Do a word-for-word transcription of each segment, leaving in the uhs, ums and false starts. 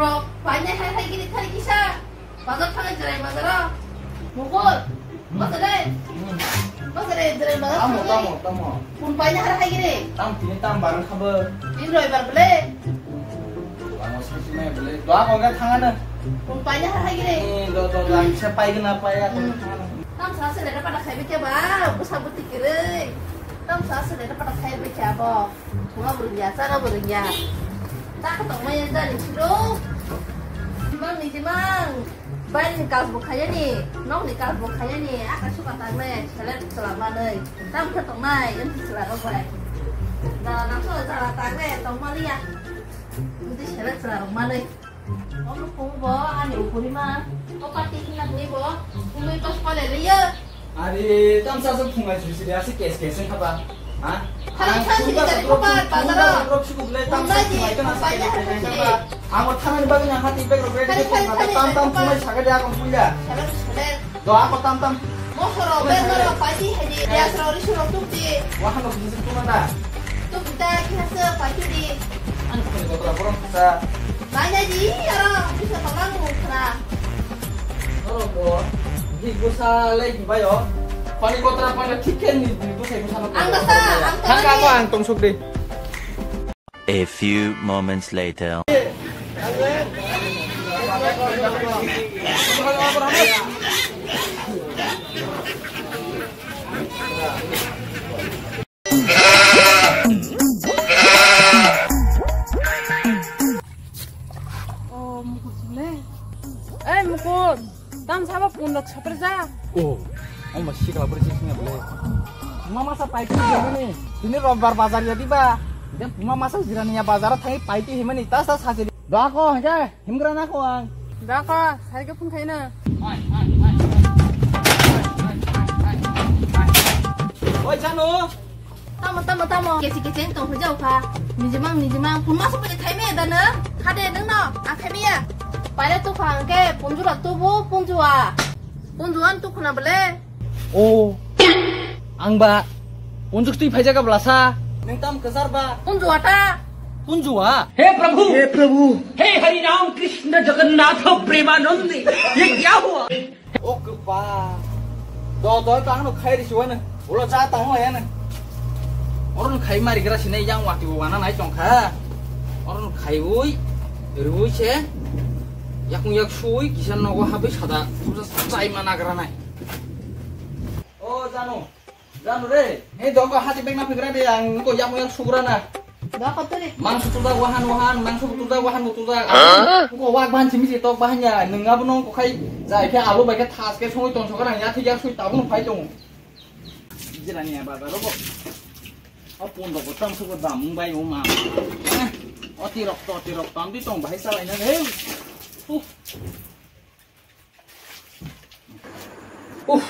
Bro, paina hai hai gini thari kisa. Bazar thangwi jirai bazaro. Mukul, bazar le. Bazar le jirai bazar. Tamo, thangwi. Tamo, tamo. Pun paina hai hai gini. Tam tini tam barang khabe. Tin roibar bele. Lama sisi mai bele. Doa ko ga thangana. Pun paina hai hai gini. Eh, do, do, do, ang se pai gana pai ya. Hmm. Tam sa se le pada khai be ke ba. Busa buti kiri. Tam sa se le pada khai be ke ba. Thuma burung ya, chana burung ya. Tak tong mai ya jani siro. Mang ni jimang. Bai ni kas bo khaya ni, nok ni kas bo khaya ni, aka suka tak le, sele sela manai. Tam khe tong nai, yang sela rok bai. Da nang so sela tak le, tong mali ya. Nanti sele sela rok manai. Om ko bo, ani ukuri ma. Ko pati nak ni bo. Kumi pas pale le ya. Ari, tamsa se phungai sui sui asi kes kes wng khaba. Ha? Thansa sini dari kopat bazaro. Drop sukuk le tamsa phungai kana se kes kes wng khaba. Amo thana ni bagwi na hati bag rok ready ke phungai tam tam phungai saga dia kong puya. Do ako tam tam. Mosoro bag moro paiti hadi. Yasro risuro tukti. Wahano kisi tunanda. Tukta kisa paiti di. Ano kani kotora borong kisa. Nanya di, aro bisa palang mukra. Oro bo, di busa lagi bayo. Pani kotra pani chicken ni, di busa busa. Ang basa, ang. Thang ka ko ang tong suk di. A few moments later. Oh, Mukut sung le. Eh, Mukut, tam sabo pun rok sapre ja. Oh, oh, ma sikla beri sing sing bele. Mama sa paiti ni. Ini rombar bazar ya tiba. Dia mama sa jirani ya bazar thangi paiti himani tas tas hasil. Doa ko, hingke. Himgra na ko ang. Da ka, sai ke phun khaina. Oi, Janu. Tamo, tamo, tamo. Kesi kesi tong phajau kha. Nijimang, nijimang. Phun masa pwlai khai me da na. Khade nang no, a khai me ya. Paile tu kha angke, punjura tu bu, punjua. Punjuan tu khuna bele. O, ang ba, unjuk twi phaijak ka blasa. Nwng tam kwchar ba? Punjua ta. Punjua? हे प्रभु, हे प्रभु, हे हरि राम कृष्ण जगन्नाथ प्रेमानंद, ये क्या हुआ? O kwpa. Do, do, ta ano khai risi wano. Ulo cha ta ho ya na. Oro khai mari gra sine yang wati wana nai tong kha. Oro khai ui, rui se. Yakung yak sui, kisa nogo habi sada. Kusa chai mana gra nai. O Janu, Janu re, he dogo hati bag na phagra de, ang ko yang yang sugra na. Dogo to re. Mangso tuda wahan wahan, mangso tuda wahan tuda. Ko wak bahan simi si tok bahan ya, nung abo nong ko khai, jai khe alu bai khe thas khe songoi tong sokra ya thik ya sui tabun phai tong. Jira ni ba ba robo. O pun dogo tam sugo dam bai o ma. O ti rok to, ti rok tam di tong bai salai na he. Uh. Uff.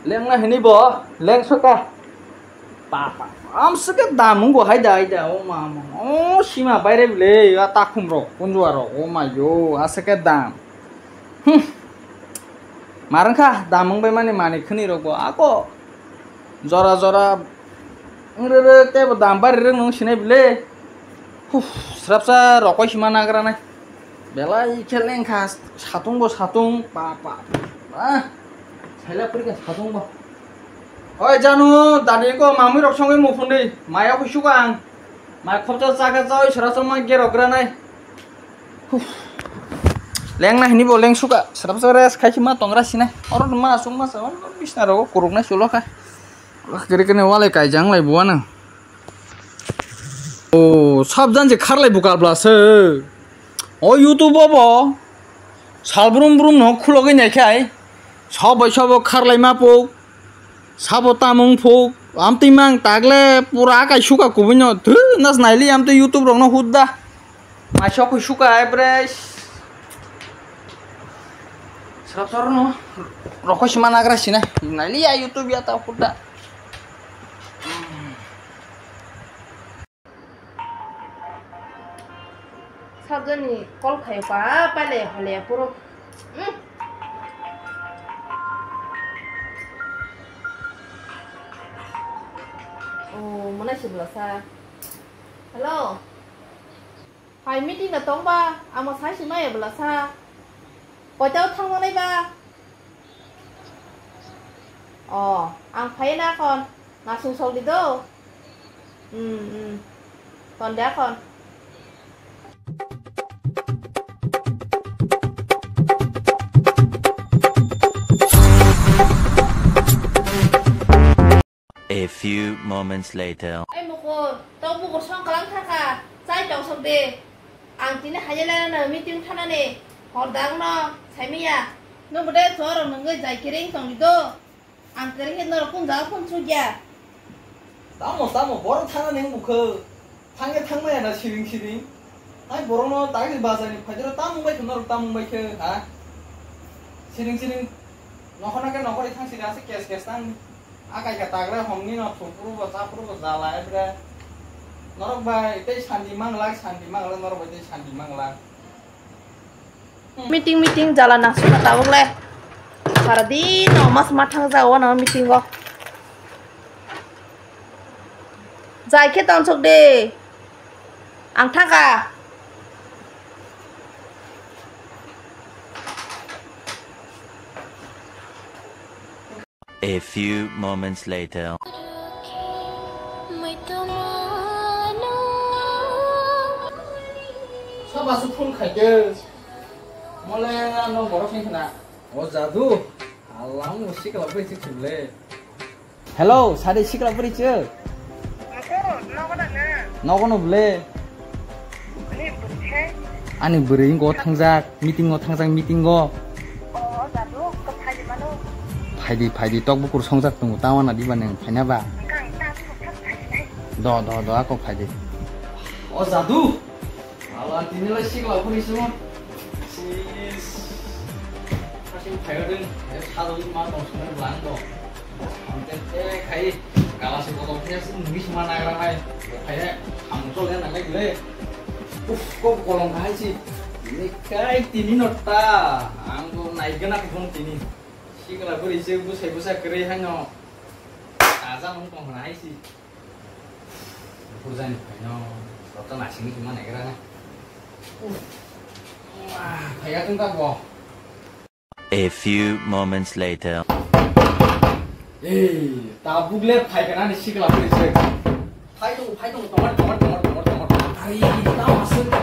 Lengna hini bo, leng soka. Papa, am seke dam wngbo haida, haida, o ma, ma. O sima baire bile, a takhum rok, punjua rok, o ma yo, a seke dam. Hmm. Marang kha, dam wngbai mani mani khni rok bo, ako. Jora jora wng rwrwk tei bo dam bari rwk nung sinai bile. Huh, srapsa rokoi sima nagra nai. Belai khe lengkha satung bo satung pa pa. Ah, saila puri kha satung bo. Oi Janu, dadi ko mamui rok songwi muphun di. Maya khuisuk ang. Mai khopsa chakha chawi srapsa ma gerok gra nai. Huh. Lengna hini bo leng suka. Srapsa rest khai ma tongra sinai. Oro ma sung ma sa bisna rogo kuruk nai sulo kha. Kiri kene wale kaijang lai buana. O sabjan je kharlai bukal blase. O YouTube o bo sal brum brum no khulogwi naikhai. Sabo sabo kharlai ma puk. Sabo tamung phuk, amtwi mang tagle pura akai suka kubui no. Thu, nas naili amtwi YouTube rok no hut da. Mai sokui suka ai bre. Srap sor no. Rokoi sima nagra sina. Naili ya YouTube ya ta hut da. Sabjani call khayo pa, pale hole puro. Hmm. Oh, mana sih belasa? Hello. Hai meeting no tong ba, amo sai si maya bwla sa. Koita o thang manai ba? O, ang phai na kon. Nasung sok di do. Hmm, hmm. Ton dia kon. A few moments later. Ai mukur, tau bukur song kalang thaka. Chai tong sok di. Ang tini haya lana meeting thanani. Hor dang no, sai miya. No bude chorok nungui jai kiring tong di do. Ang kwrwi khe norok kung jaga phone sukya. Tamo, tamo, borok thangna neng bukho. Thangya thangmaya na siring siring. Hai borokno tagwi bazarni phaidoro tamung bai khe norok tamung bai khe, ha? Siring siring. Nokhorna khe nokhorwi thang siri ase kes kes tang. Akai ka tagra hongni no thupuru bo chapuru bo jala ebre. Norok bai tei santi manglak, santi manglak, norok bai tei santi manglak. Meeting, meeting, jala nangsukha tabuk le. Sara din no mas ma thang jago no meeting o. Jai khe tonsok de. Ang thangkha. A few moments later. Sabo aswk phone khaikhe? Mole ano borok ni khna. O jadu. Alang sikla bwrwi chik chik le. Hello, sadi sikla bwrwi chik. Nogo no ble. Ani bwrwi ngo thangjak, meeting ngo thangjak, meeting ngo. Phaidi, phaidi, tok bukur songjak tongo, tawana diba neng phaina ba? Do, do, do, ako phaidi. O jadu. Ala tini lai sikla bwrwi chuk. Sis. Asing phaiding, sajagwi ma tong sini bwlang do. Amte te khai kala se botol khe se nungwi sima nagra hai. Khai ham chole nangai le. Uf, ko kolong khai si. Ni kai tini no ta. Ang bo nai gana phone tini. Sikla bwrwi se bwsai bwsa kwrwi hai no. Aja nung tong hai si. Bujani phaino. Rota nasing ni ma nagra na. Uf. Phaiya tong ta bo. A few moments later. Ei, tabuk le phaikha nani sikla phuri se. Phai tongo, phai tongo, tomar, tomar, tomar, tomar, tomar. Ai, tam aswk.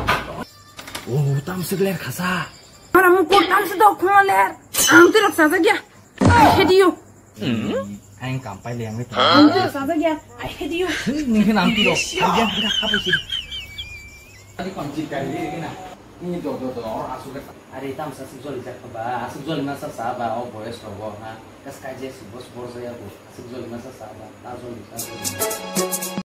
Oh, tam aswk ler khasa. Mana mukur tam se dok khuma ler. Ang twi rok sajak ya. I hate you. Ang kam pai le ang le. Ang twi rok sajak ya. I hate you. Nini khe nang twi rok. Ai ya, dah apa sih? Tadi kon cik kari ini na. Ini do do do or asuk. Are tamsa aswk joli jak ba, aswk joli masa sa ba, o boyes rogo ha. Kas kaje si bos bor jaya bo, aswk joli masa sa ba, ta joli ta joli.